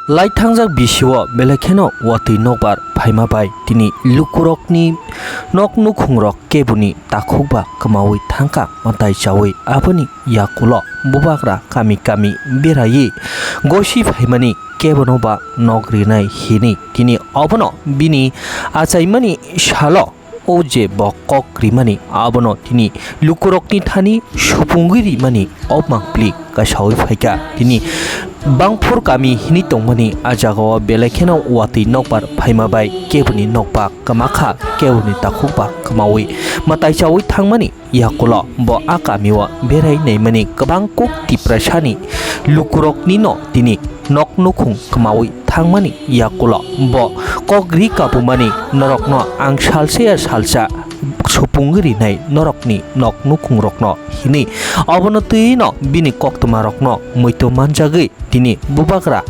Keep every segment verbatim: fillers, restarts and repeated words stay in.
Lai thangjak bisio belai kheno watwi nokbar phaima bai tini lukurokni nok nukhungrok keboni takhukba kwmaui thangkha mwtai chaui. Aboni yakulo bubagra kami kami beraiwi gosi phaimani kebono ba nok rinai hinwi tini obono bini achaimani salo o je bo kok rimani abono tini lukurokni thani supungwi rimani o mangpli kasaui phaikha. Tini Bangphur kami hinwi tongmani a jagao belai kheno watwi nokbar phaima bai keboni nokba kwmakha, keboni takhukba kwmaui mwtai chaui thangmani yakulo bo a kamio berai naimani kwbang kuk Tiprasani lukuroknino tini nok nukhung kwmaui thangmani yakulo bo kok ri kabumani norokno ang salsa ya salsa supung rinai norokni nok nukhungrokno hinwi obono twiwi no bini koktwmarokno muitu manjagwi tini bubagra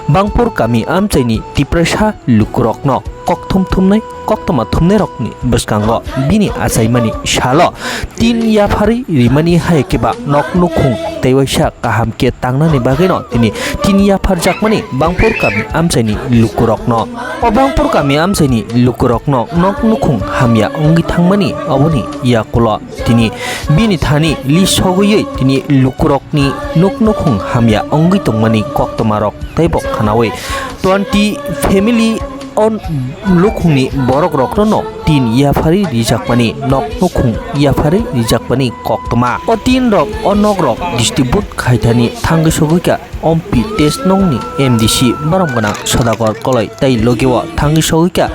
Bangphur kami amchaini Tiprasa lukurokno kok thum thumnai koktwma thumnairokni bwskango bini achaimani salo tin yapharwi rimani hai khe ba nok nukhung tei waisa kaham khe tangnani bagwino tini tin yapharjakmani Bangphur kami amchaini lukurokno. O Bangphur kami amchaini lukurokno nok nukhung hamya wngwi thangmani oboni yakulo tini bini thani li sogwiwi tini lukurokni nok nukhung hamya wngwi tongmani koktwmarok teibo khwnaui twenty family o nukhungni borokrokno tin yapharwi rijakmani nok nukhung yapharwi rijakmani koktwma. O tin rok o nokrok distribute khaithani thangwi sogwikha Ompi test nongni M D C borom gwnang Sodagor Koloi tei logio thangwi sogwikha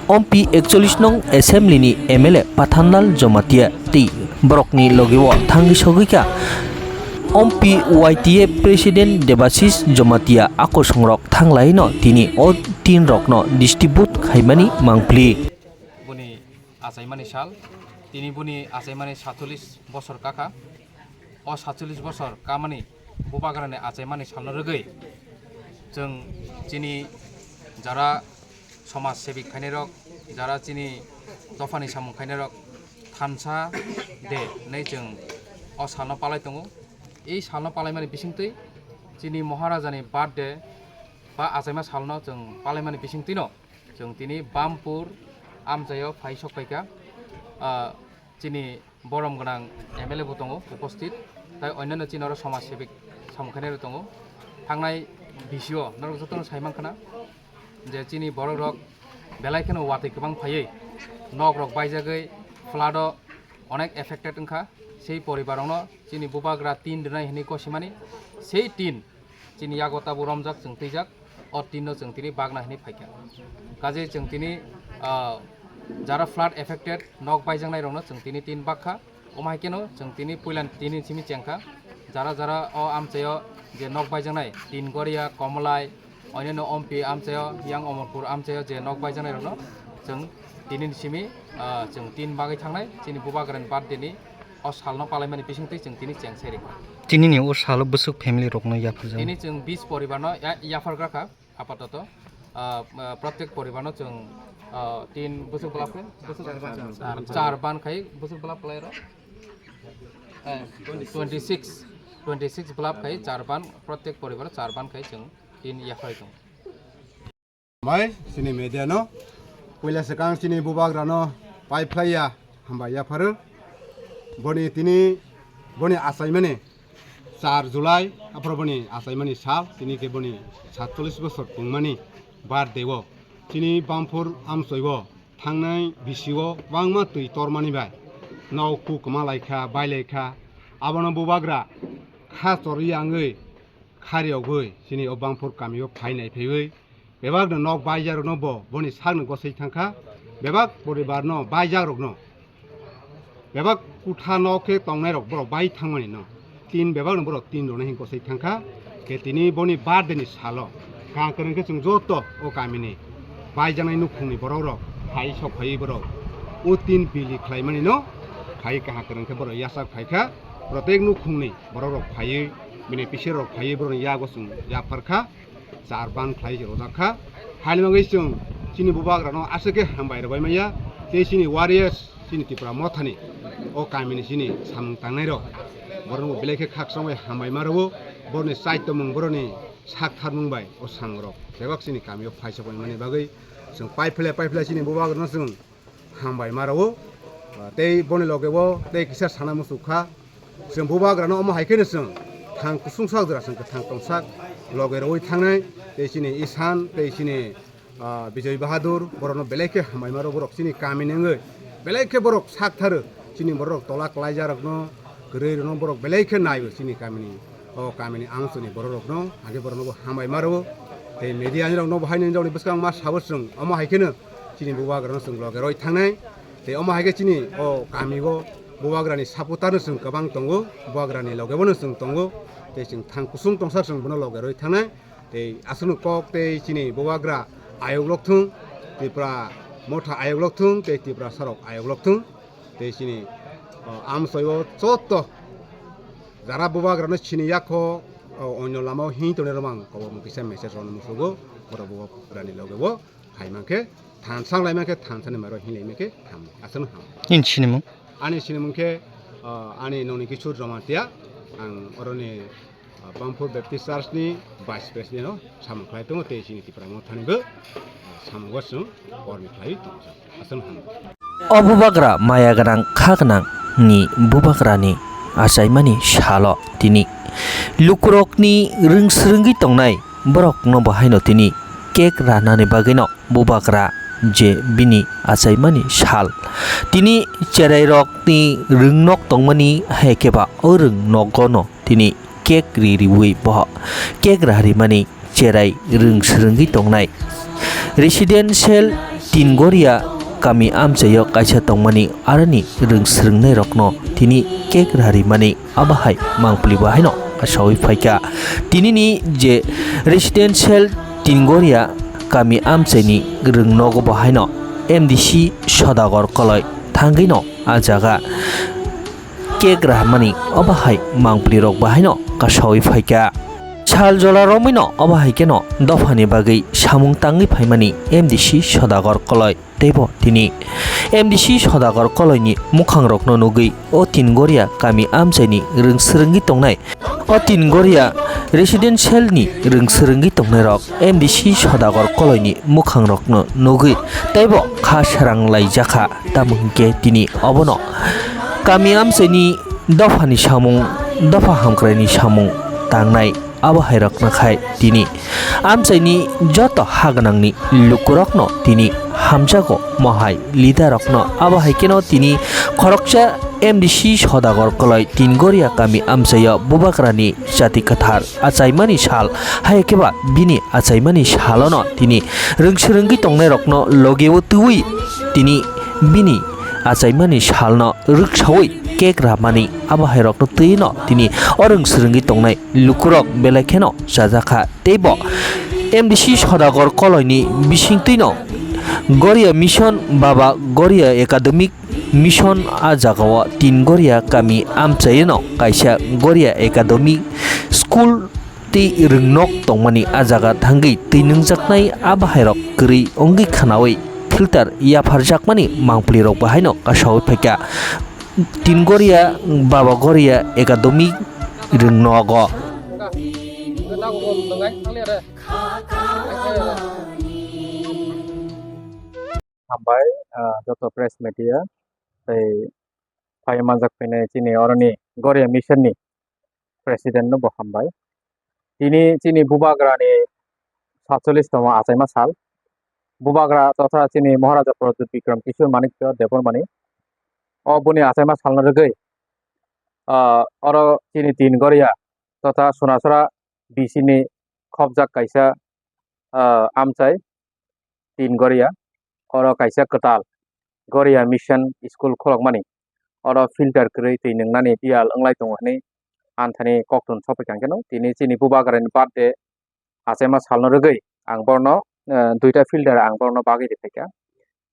Ompi ekchollish nong assembly ni M L A Pathanlal Jamatia tei borokni logio thangwi sogwikha Ompi Y T A president Debasis Jamatia. A kosongrok thanglaino tini o tin rokno distribute khaimani mangpli. Boni achaimani sal, tini boni achaimani satolish bosor kakha. O satolish bosor kamani bubagrani achaimani salno rwgwi chwng chini jara somaj sebik khainairok, jara chini dophani samung khainairok thansa de hinwi chwng o salno palai tongo. Ei salno palaimani bisingtwi chini Maharajani birthday ba achaima salno chwng palaimani bisingtwino chwng tini Bampur amchaio phai sok phaikha. Ah, chini borom gwnang M L A bo tongo uposthit, tai onyanno chini oro somaj sebik samung khainai rok tongo. Thangnai bisio norok jotono sai mankha na je chini borok rok belai kheno watwi kwbang phaiwi nok rok baijagwi flood o onek affected wngkha. Sei poribar rokno chini bubagra tin rwnai hinwi gosimani, sei tin chini yago tabuk romjak, chwng twijak, o tin no chwng tini bagna hinwi phaikha. Kaje chwng tini, ah, jara flood affected nok baijaknai rokno chwng tini tin bakha. Omo hai kheno chwng tini puila tini simi chengkha. Jara jara o amchaio je nok baijaknai tin Goria, Komolai, onyanno Ompi amchaio, yang Omorpur amchaio je nok baijaknai rokno chwng tini ni simi, ah, chwng tin bagwi thangnai chini bubagrani birthday ni o salno palaimani bisingtwi chwng tini cheng sai rikha. Tini ni o salo bwswk family rokno yapharjak? Tini chwng bis poribar no ya-, yaphargra kha apatoto. Ah, ah, protek poribar no chwng, ah, tin bwswk bwlap khe? Bwswk char ban khai bwswk bwlap kwlai rw? Eh, twenty six, twenty six bwlap khai char ban, protek poribar char ban khai chwng tin yaphar tong. Bai, chini media no. Puila swkang chini bubagra no pai phlai ya, hambai yapharo. Boni tini, boni achaimani char July, aphuru boni achaimani sal, tini khe boni satchollish bosor tongmani birthday o. Chini Bamphur amchoi o thangnai bisi o kwbangma twi tormani bai. Nok kuk kwma lai kha, bai lai kha. Abono bubagra kha chorwi yangwi, kha riyogwi, chini o Bamphur kami o phai nai phaiwi. Bebak no nok baijak rok no bo boni sak no gosai thang kha, bebak poribar no baijak rok no, bebak kutha nok khe tongnai rok borok bai thang mani no, tin bebak no borok tin rok no hin gosai thang kha. Khe tini boni birthday ni salo kaham kwrwng khe chwng joto o kami ni baijaknai nukhung ni borok rok phai sok phaiwi borok o tin bili khlai mani no phai kaham kwrwng khe borok yachak phai kha. Protek nukhung ni borok rok phaiwi bini pisi rok phaiwi borok ni yago chwng yaphar kha. Char ban khlai rojak kha. Haini bagwi chwng chini bubagra no aswk khe hambai rwbai manya. Tei chini warriors, chini Tipra Mothani o kamini chini samung tangnai rok, borok no belai khe khakchangbai hambai ma rwo. Borok ni chaitomung, borok ni sak tharmung bai o sangrok bebak chini kamio phaisa phaimani bagwi chwng paiphle paiphle chini bubagrano chwng hambai ma rwo. Tei boni loge bo tei kisa sana muchuk kha, chwng bubagrano omo hai kheno chwng thang kusung sak jora chwng kwthang tongsak loge rwi thangnai. Tei chini Isan tei chini ah, Bijoy Bahadur, borokno belai khe hambai ma rwo, borok chini kamini wngwi belai khe borok sak tharo, chini borok tola kwlaijarokno, kwrwirokno borok belai khe naio chini kamini, o kamini amsoni bororokno, hake borokno bo hambai ma rwo. Tei media ni rokno bo haino nini rokni bwskango ma sabo chwng, omo hai kheno chini bubagrano chwng loge roi thangnai. Tei omo hai khe chini o kamio bubagrani supporter no chwng kwbang tongo, bubagrani loge bono chwng tongo. Tei chwng thang kusung tongsa chwng bono loge roi thangnai. Tei aswkno kok tei chini bubagra ayok lok thung, Tripura motha ayok lok thung, tei Tripura sarok ayok lok thung. Tei chini, o, amsoio chotto jara bubagrano sini yakho, o, onyo lamao hing tongnai rwmang kobor mung kisa message rwna musugo, borok bubagrani loge bo hai mankhe thansa lai mankhe thansani maro hing lai mankhe tham aswkno ham. Nini sinimung? Ani sinimung khe, o, ani nongni kichur Romantia, ang oroni ah, Bamphur Baptist Church ni Vice President o samung khlai tongo tei chini Tipra Mothani bo, ah, samung o chwng kormi khlai tongo. Aswk hambai. O bubagra maya gwnang kha gwnang ni bubagra ni achaimani salo tini lukurok ni rwng swrwngwi tongnai borok no bo haino tini cake ranani bagwi no bubagra je bini achaimani sal tini cherai rok ni rwng nok tongmani hai khe ba o rwng nogo no tini cake ri riwi bo cake ra rimani cherai rwng swrwngwi tongnai. Residential Tingoria kami amchaio kaisa tongmani aroni rwng swrwngnairokno tini cake ra rimani abo hai mangpili bo haino kasawi phaikha. Tinini je Residential Tingoria kami amchaini rwng nogo bo haino M D C Sodagar Koloi thangwino a jaga cake raharmani obo hai mangpili rok bahaino kasawi phaikha. Sal jola romwino obo hai kheno dophani bagwi samung tangwi phaimani M D C Sodagar Koloi teibo tini M D C Sodagar Koloini mukhangrokno nugwi o Tingoria kami amchaini rwng swrwngwi tongnai. O Tingoria Residential ni rwng swrwngwi tongnairok M D C Sodagar Koloini mukhangrokno nugwi teibo kha srang laijakha, tamo hinkhe tini obono kami amchaini dophani samung, dopha hamkraini samung tangnai abo hairokno khai tini amchaini joto ha gwnangni lukurokno tini hamjago mohai leader rokno abo hai kheno tini khoroksa M D C Sodagar Koloi Tingoria kami amchaio bubagrani jati kwthar achaimani sal hai khe ba bini achaimani salono tini rwng swrwngwi tongnairokno logeo twiwi tini bini achaimani salno rwksawi cake ramani abo hairokno twino tini o rwng swrwngwi tongnai lukurok belai kheno chajakha teibo M D C Sodagar Koloini bisingtwino Goria Mission Baba Goria Academic Mission a jagao Tingoria kami amchaino kaisa Goria Academy School tei rwngnok tongmani a jaga thangwi twi nwngjaknai a bahairok kwrwi wngwi khwnawi filter yapharjakmani mangpilirok bahaino kasawi phaikha. Tingoria Baba Goria Academy rwngnogo. Hambai, ah, joto press media tei phai manjak phainai chini oroni Goria Mission ni president no bo hambai. Tini chini bubagra ni satchollish tongma achaima sal. Bubagra totha chini Maharaja Pradyut Bikram Kishore Manikya Debbarmani. O boni achaima salno rwgwi, ah, oro chini Tin Goria totha Sonasora B C ni khopjak kaisa, ah, amchai Tin Goria. Oro kaisa kwtal Goria Mission School khulokmani. Oro filter kwrwi twi nwngnani biyal wnglai tongo hwnwi anthani koktun sophaikha hwnkhe no tini chini bubagrani birthday achaima salno rwgwi ang borno, eh, duita filter ang borno bagwi riphaikha.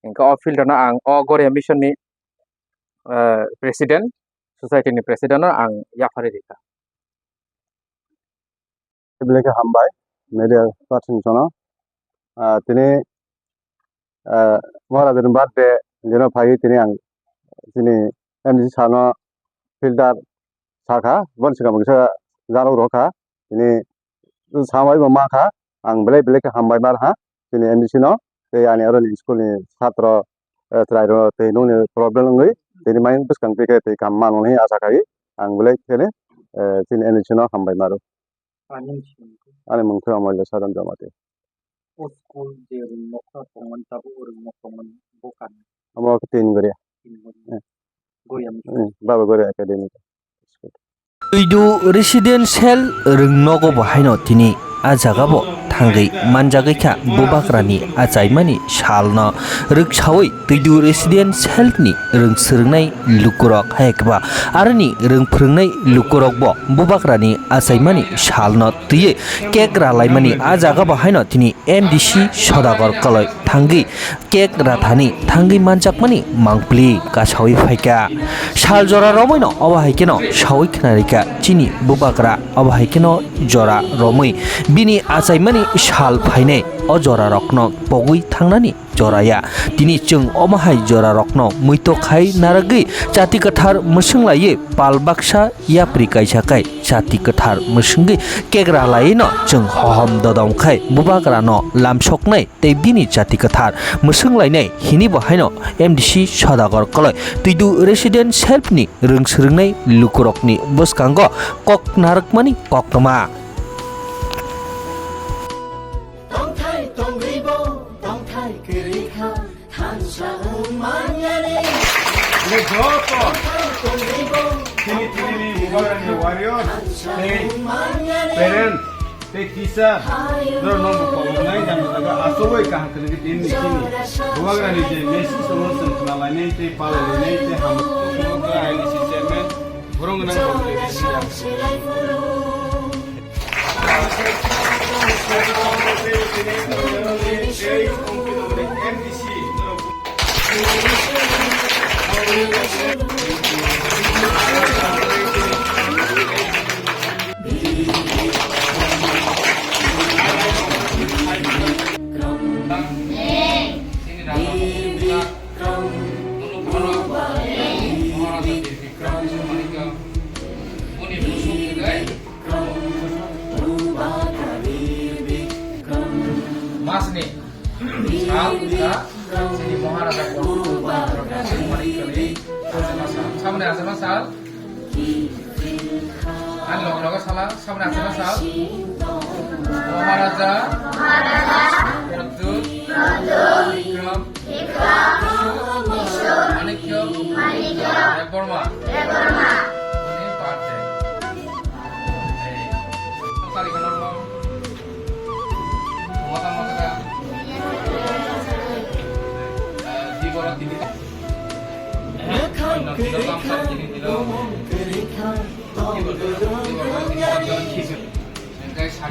Hwnkhe o filter no ang o Goria Mission ni, eh, president, society ni president no ang yapharwi rikha. Belai khe hambai media person jono. Ah, tini, ah, Maharaja ni birthday jeno phaiwi tini ang chini M D C sir no filter sakha, boni swkang bo kisa jaro rwkha. Tini samai bo ma kha, ang belai belai khe hambai mar ha chini M D C no, tei ani aro ni school ni satro, eh, chwrai rok tei nung ni problem wngwi tini mai bwskang twi khe tei kam mano hinwi acha khai ang belai khe, eh, chini M D C no hambai maro. Ani mung khe Amolya Sadan Jamatia. O school je rwng nokha tongmani tabuk o rwng nok tongmani bo kani. Omo khe tin Goria. Tin Goria. Eh. Goria. Hmm, Baba Goria Academy. Tuidu Residential rwng nogo bo haino tini a jaga bo thangwi manjagwi kha bubagrani achaimani salno rwksawi Tuidu Residential ni rwng swrwngnai lukurok hai khe ba aroni rwng phwrwngnai lukurok bo bubagrani achaimani salno twiwi cake ralaimani a jaga bo haino tini M D C Sodagar Koloi thangwi cake rathani thangwi manjakmani mangpili kasawi phaikha. Sal jora romwino obo hai kheno sawi khnarikha chini bubagra obo hai kheno jora romwi bini achaimani sal phainai o jorarokno pogwi thangnani joraya. Tini chwng omo hai jorarokno muitok khai narwgwi chati kwthar mwswng laiwi pal baksa yapri kaisa kai chati kwthar mwswngwi cake ralaino chwng hohom dodom khai bubagrano lamsoknai tei bini chati kwthar mwswng lainai hini bo haino M D C Sodagar Koloi Tuidu Residential ni rwng swrwngnai lukurokni bwskango kok narwkmani koktwma. Tongthai tongribo, tongthai kwrwi kha, thansa wng manyani. Le joto. Tongthai tongribo, chini chini ni Bubagrani warrior, tei parent, tei teacher, norok no bo kolomnai jani jaga asogoi kaham khe nangkhe tini chini Bubagrani je message tongo chwng khna lainai tei palai lainai tei hamjakmung khe I D C chairman, borok nang bo tei siyang. Masni sal wngkha chini Maharaja Pradyut Kumar Manikya ni achama sal. Samani achama sal. Ani loge loge sala, samani achama sal. Maharaja Pradyut Bikram Manikya Debbarma. Ani birthday. Hey. Tari kono mo. Mata mata ka. Eh, di bora tini. Mwkhang kwrwi kha, bumung kwrwi kha, tong kwrwng wngyani.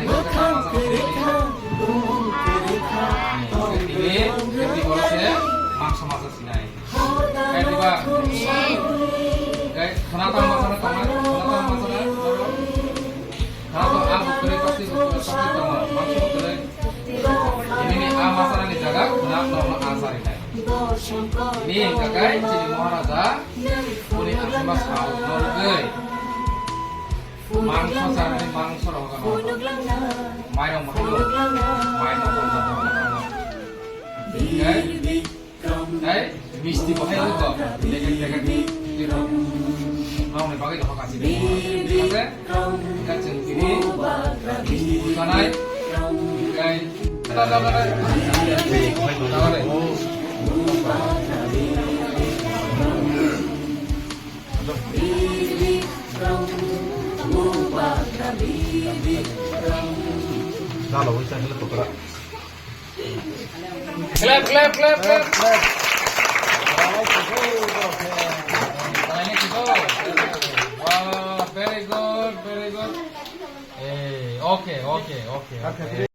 Mwkhang kwrwi kha, bumung kwrwi kha, tong kwrwng wngyani. Hwnba, guys, khna tang masana tongna, khna tang masana tongna. Khna to ang kwrwi pasti pasti tongo, mangso kwrwi. Ini ni a masana ni jaga khna tongna a sari nai. Ini hingka guys, chini Maharaja, uni asima sao norgwi. Mangso sari mangso rogo no. Mairong mairong. Mairong mairong. Guys. Tei misti bo hai wngkha, packet packet ni twi rok. Nokni bagwi doha kasi de. Ase, hingkha chwng tini misti bo tanai. Hingkha, Clap, clap, clap, clap. Wow, very good, very good. Hey, okay, okay, okay, okay.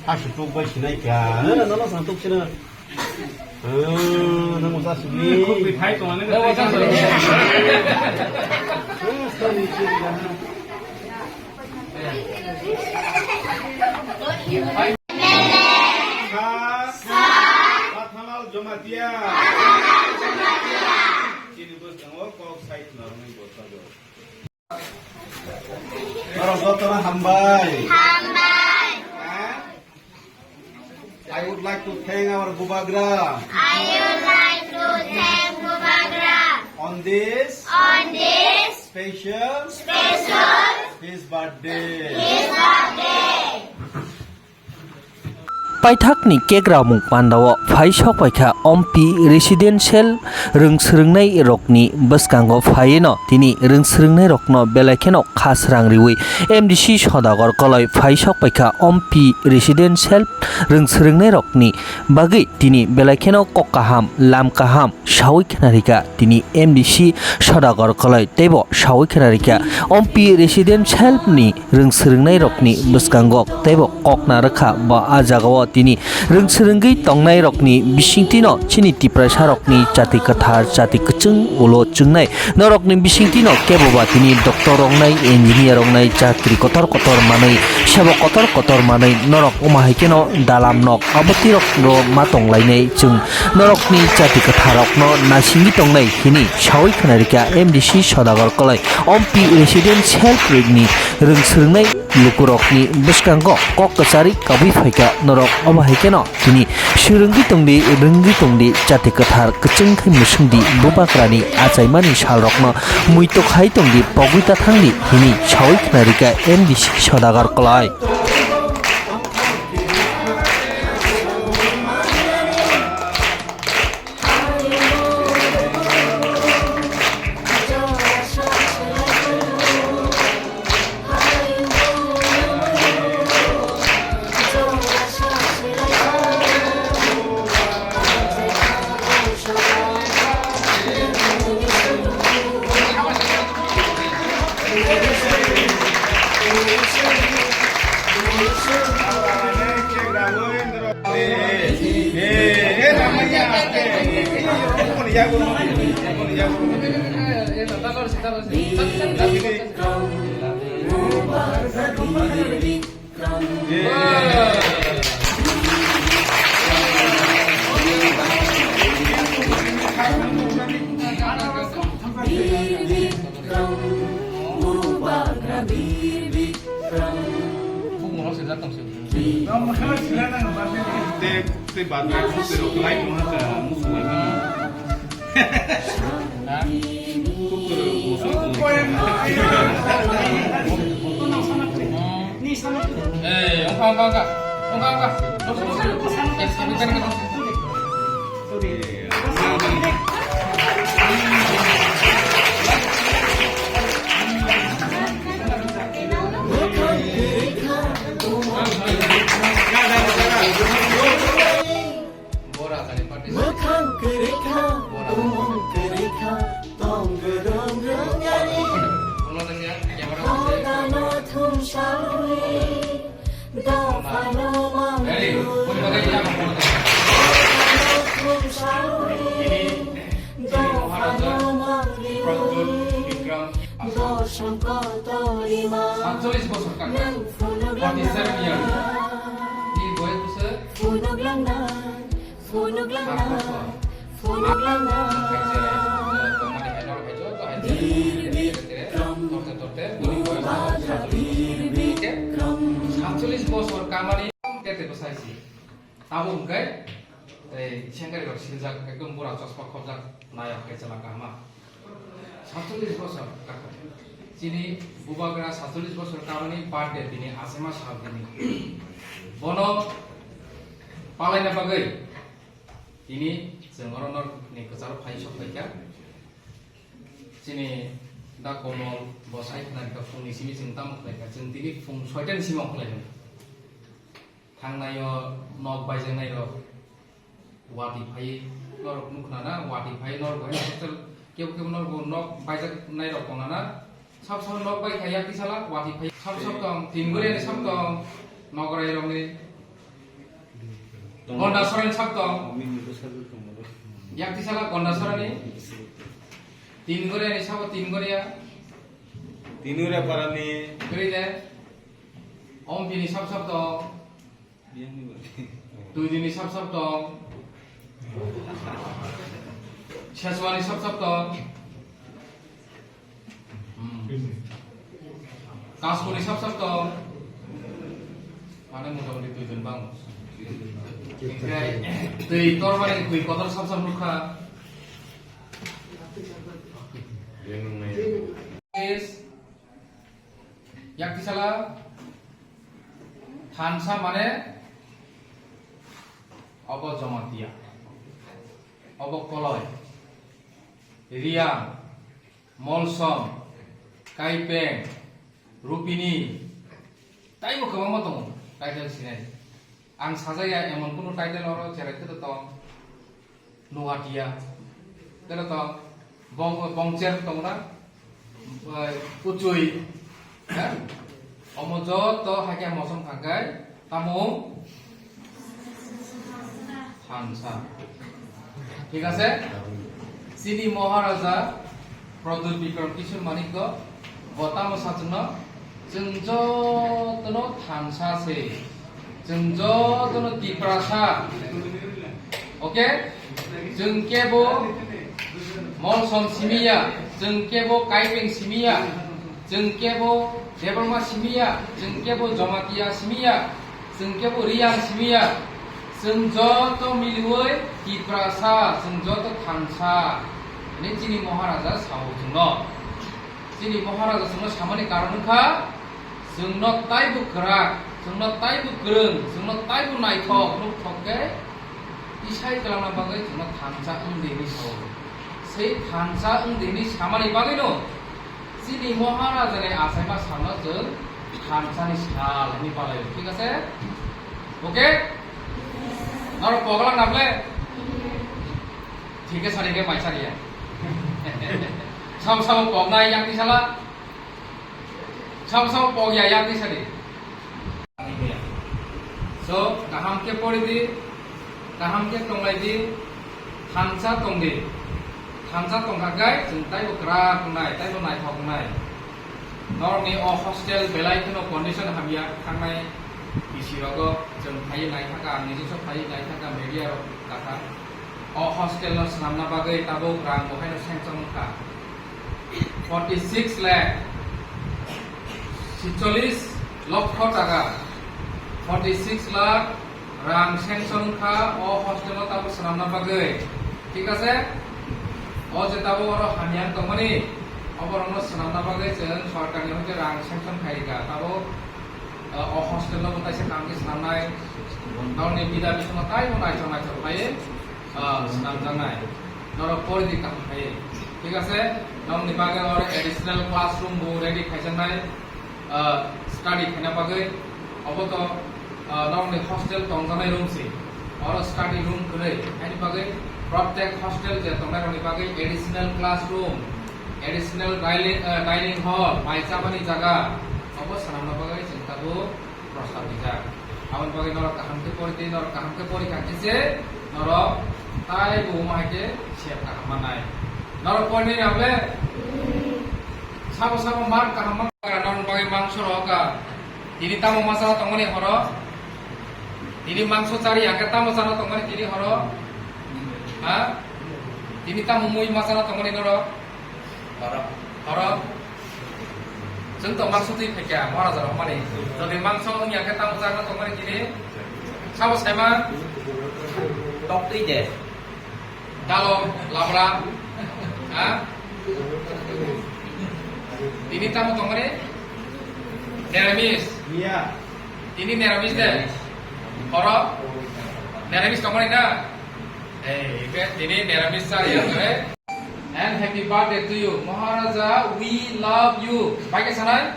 Asuk bai sinai kya? Na, na, na, na, santuk sina. Ah, nang usa sini. Khuk bithai tongani. Sa. Pathanal Jamatia. Chini bwskango kok sai khna rwngwi bo sago. Jotono hambai. Hambai. And I would like to thank our Bubagra. I would like to thank Bubagra. On this. On this. Special. Special. His birthday. His birthday. Paithakni kekramung pandao phai sok paikha Ompi Residential rwng swrwngnai rokni bwskango phaino tini rwng swrwngnai rokno belai kheno kha srang riwi M D C Sodagar Koloi phai sok paikha Ompi Residential rwng swrwngnai rokni bagwi tini belai kheno kok kaham, lam kaham sawi khnarikha tini M D C Sodagar Koloi teibo sawi khnarikha Ompi Residential ni rwng swrwngnai rokni bwskango teibo kok narwkha bo a jagao tini rwng swrwngwi tongnai rokni bisingtwino chini Tiprasa rokni chati kwthar chati kwchwng ulo chwngnai norokni bisingtwino keboba tini doctor rongnai, engineer rongnai, chakri kotor kotor manwi, sebo kotor kotor manwi norok wngma hai kheno dalam nok abo tirok ro ma tonglainai chwng norokni chati kwtharokno nasingwi tongnai hini sawi khnarikha M D C Sodagar Koloi. Ompi Residential Self Rikni rwng swrwngnai lukurokni bwskango kok kwchari kabwi phaikha norok obo hai kheno tini swrwngwi tongdi, rwngwi tongdi, chati kwthar kwchwng khai mwswngdi, bubagrani achaimani salrokno muitok hai tongdi, pogwi ta thangdi hini sawi khnarikha M D C Sodagar Koloi. Tei, tei bathroom, tei rok light no haka, musu bai mano. Ha? Kukur, musu bai mano. Eh, ongka, ongka, ongka. Ongka, ongka. Eh, sorry, sorry, sorry. Mwkhang kwrwi kha, bumung kwrwi kha, tong gwdwng rwngyani. Hodano thumsaui, dophano manglui. Hodano thumsaui, dophano manglui. Dosham kotorima, সাতচল্লিশ বছর কাকা, nwng phunuk forty seven years. Ni boy bwswk? Phunuk langnai, phunuk langnai, phunuk langnai. Biri bikram, torte torte, bini boy সাতচল্লিশ বছর kamani tete bwsai si. Abo hwnkhe, ei, sengkari rok siljak, ekdom bura chosma khopjak, nayok khe chwla kahama. সাতচল্লিশ বছর kakha. Chini bubagra সাতচল্লিশ বছর kamani birthday tini achaima sal tini. Bono palaina bagwi tini chwng oro norokni kwcharo phai sok phaikha. Chini da Komol bo sai khna rikha phungni simi chwng tamo khlaikha. Chwng tini phung soita ni simi ongkhlaikha. Thangnai o nok baijaknai rok watwi phai norok nukna na, watwi phai norok hai hostel kebo kebo norok bo nok baijaknai rok tongna na, sab sab nok bai kha yak tisala watwi phai sab sab tong, Tinguria ni sab tong, Nograi rok ni Gondasora ni sab tong, yak tisala Gondasora ni Tinguria ni sabo Tinguria, Tinguria para ni Kride, Ompi ni sab sab tong. Tuidini sab sab tong. Seswani sab sab tong. Hmm. Kaskuri sab sab to, mane motamoti twi jon bang. Twi tormani twi kotor sab sab nukha. Yes. Yaktisala thansa mane obo Jamatia, obo Koloi, Riang, Molsom, Kaipeng, Rupini, taibo kwbangma tongo title sinai. Ang sajaya emon kunu title oro cherai khe tong. Nuatia. Tero to bong, bongcher tongna, eh, uchui. Ha? Omo joto haikhe mosom khakai, tamo thansa. Thik ase? Chini Maharaja Pradyut Bikram Kishore Manikya bo tamo sa chwngno, chwng jotono thansa se, chwng jotono Tiprasa. Okay? Chwng kebo Molsom simiya, chwng kebo Kaipeng simiya, chwng kebo Debbarma simiya, chwng kebo Jamatia simiya, chwng kebo Riang simiya, chwng joto miliwi Tiprasa, chwng joto thansa. Hwnwi chini Maharaja sao chwngno. Chini Maharaja chwngno samani karon wngkha, chwngno taibo kwrak, chwngno taibo kwrwng, chwngno taibo naithok, nukthok khe tisai kwlangna bagwi chwngno thansa wng di hwnwi sao. Sei thansa wng di hwnwi samani bagwino chini Maharajani achaima salno chwng thansani sal hwnwi palaio, thik ase? Okay? Norok poglang na ble? Thik khe sari khe mai sari ya. Sabo sabo poknai yang tisala. Sabo sabo pok ya yang tisari. So kaham khe pori di, kaham khe tonglai di, thansa tong di. Thansa tongkha khe chwng taibo kwrak wngnai, taibo naithok wngnai. Norokni o hostel belai kheno condition hamya thangnai bisi rogo chwng phaiwi naithaka, ang nijesa phaiwi naithaka, media rok kaka. O hostel no swnamna bagwi tabuk rang bo haino sanction wngkha. Forty six lakh sitchollis lokho taka, forty six lakh rang sanction wngkha o hostel o tabuk swnamna bagwi. Thik ase? O je tabuk oro hamya wng tongmani, oborokno swnamna bagwi chwng sorkarni hoite rang sanction khairikha. Tabuk, uh, o hostel no bo taisa kam khe swnamnai, norokni bida bisingo taibo naithok naithok khlaiwi, uh, swnamjaknai. Norok pori di kaham khlaiwi. Thik ase? Norokni bagwi oro additional classroom bo ready khaijaknai. Ah, study khaina bagwi, obo to, ah, norokni hostel tongjaknai room se. Oro study room kwrwi, haini bagwi prottek hostel je tongnairokni bagwi additional classroom, additional dining, ah, dining hall, mai chamani jaga, obo swnamna bagwi chwng tabuk prostab rijak. Aboni bagwi norok kaham khe pori di, norok kaham khe pori kha khe se norok tai bo omo hai khe sep kaham mannai. Norok pori nai na ble? Sabo sabo mark kaham man. Norok bagwi mangso rok ka. Tini tamo ma chana tongmani horo? Tini mangso chari ya khe tamo chana tongmani tini horo? Ha? Tini tamo mui ma chana tongmani norok? Horo. Horo. Chwng to mangso twi phaikha, Maharaja rok mani. Jodi mangso wngya khe tamo chana tongmani tini? Sabo saima? Tok twi de. Dalo, labra. Ha? Tini tamo tongmani? Neramis. Iya. Tini neramis de. Horo? Neramis tongmani na? Eh, ibe tini neramis chari ya, eh? And happy birthday to you. Maharaja, we love you. Bai khe sanai?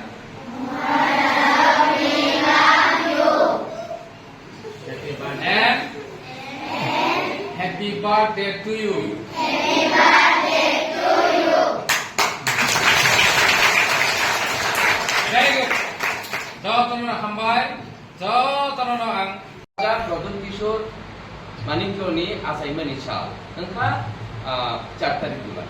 Maharaja, we love you. And happy birthday to you. Happy birthday to you. Very good. Jotono hambai. Jotono ang Raja Pradyut Kishore Manikyani achaimani sal wngkha, ah, char tarik July.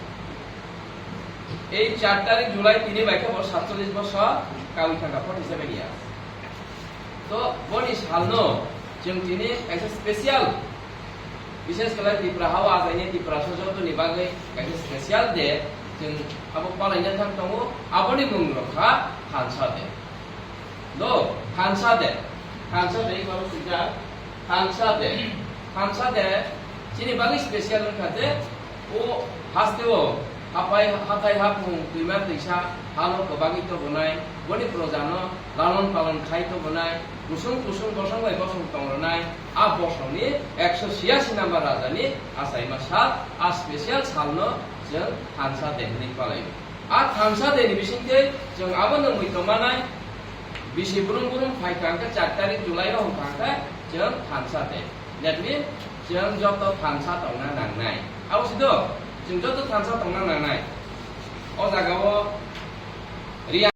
Ei char tarik July tini bai khe bo satchollish bosor kawi thangkha, forty seven years. To boni salno chwng tini kaisa special, bishes khlai Tripura hao achaini Tripura sojotoni bagwi kaisa special day chwng abo palaina thang tongo, aboni mung rok kha Thansa Day. Do, thansa de. Thansa de, iko swijak. Thansa de. Thansa de. Chini bagwi special wngkha je, o haste o hapai, hathai hapmung, twima twisa, halo kwbagwi tobonai, boni projano lalon palon khai tobonai, kusung kusung bosong bai bosong tongronai, a bosongni ekso chiyasi number rajani achaima sal, a special salno chwng thansa de hinwi palaio. A thansa de ni bisingtwi chwng abono mui tongmanai, bisi brum brum phai kha hwnkhe char tarik July o hwnkha hwnkhe chwng thansa de. That means chwng joto thansa tongna nangnai. Abo si do, chwng joto thansa tongna nangnai. O jaga o Riya